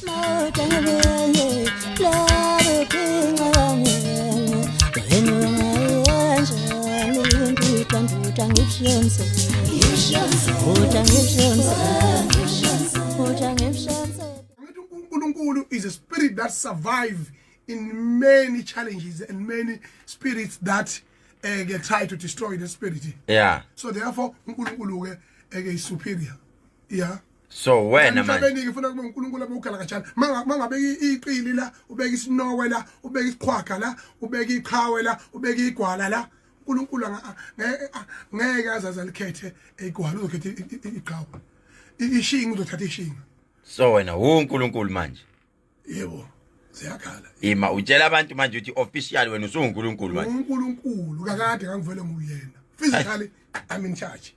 Ngithi uNkulunkulu is a spirit that survive in many challenges and many spirits that try to destroy the spirit. So therefore uNkulunkulu ke eke is superior. Yeah. So wena manje emhlabeni ke funa kube uNkulunkulu abukhala kanjani? Mangabeka iqili la, ubeka isinowe la, ubeka isiqhwaga la, ubeka iqhawe la, ubeka igwala la. uNkulunkulu ngeke azaze alikhethe igwala, uzokhetha iqhawe. Ishinga uzothatha ishinga. So wena uNkulunkulu manje. Yebo, ziyakhala. Ima utshela abantu manje uthi official wena usuNkulunkulu manje. uNkulunkulu kakade ngangivele nguyena. Physically I'm in charge.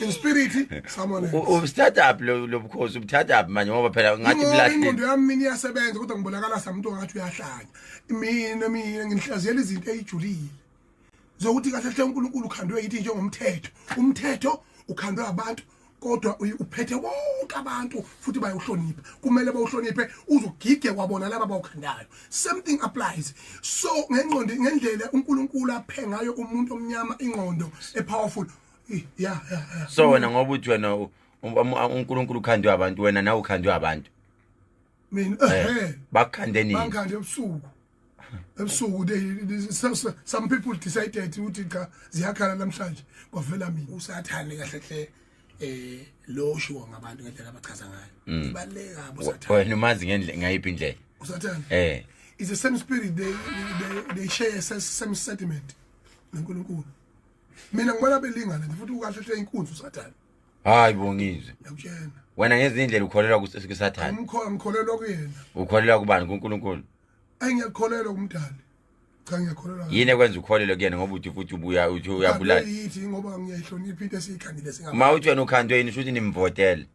In spirit someone else. Ubuthatha up lo lobukhosi, ubuthatha up manje ngoba phela ngathi Ngoba bulahlile. ingqondo yami mina iyasebenza kodwa ngibonakala samuntu ongathi uyahlanya. Mina ngihlaziyela izinto ezijulile. Zokuthi kahle hle uNkulunkulu ukhandwe yithi njengomthetho. Umthetho ukhandwe abantu kodwa uphethe wonke abantu futhi bayawuhlonipha. Kumele bawuhloniphe uzogige kwabona laba abawukhandayo. Same thing applies. So ngengqondo ngendlela uNkulunkulu aphe ngayo umuntu omnyama ingqondo epowerful. Yeah. So wena ngoba uthi wena uNkulunkulu ukhandwe abantu, wena nawe ukhandwe abantu. Mina Bakukhande nini? Bangikhande ebusuku. Ebusuku some people decided ukuthi cha ziyakhala namhlanje kwavela mina. USathane kahle hle lo oshiwo ngabantu ngendlela abachaza ngayo. Ibaluleke kabi uSathane. Wena umazi ngendlela ngayiphi indlela? USathane. It's the same spirit, they share the same sentiment noNkulunkulu. Mina ngibona belingana nje futhi ukahle hle inkunzi uSathane. Hayi bongizwe. Ngiyakutshela. Wena ngezinye indlela ukholelwa kuSathane. Ngikholelwa kuyena. Ukholelwa kubani? kuNkulunkulu? Ayi ngiyakholelwa kumdali. Cha ngiyakholelwa. Yini ekwenza ukholelwe kuyena ngoba uthi futhi ubuya uthi uyabulala? Yithi ngoba ngiyayihlonipha into esiyikhandile singaba. Uma uthi wena ukhandwe yini shuthi nimvotele.